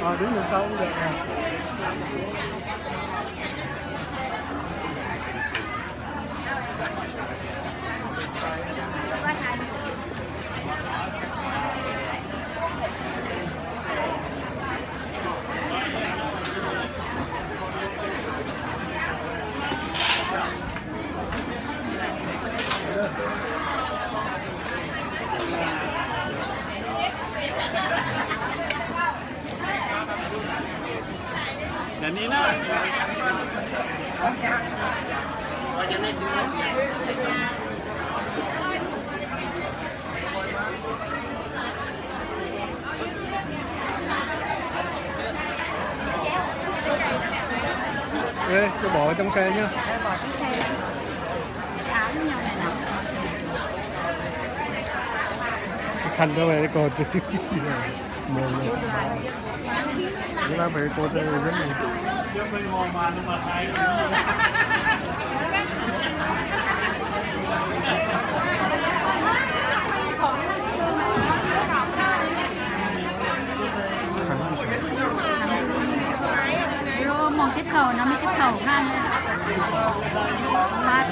Ờ, đứng đằng sau cũng được nè. Ê, cho bỏ vào trong xe nhá. Cái khăn đó về đây còn. Cái đó phải cô ta rất là. Lub moos tib thaum no mej tib thaum haj mab.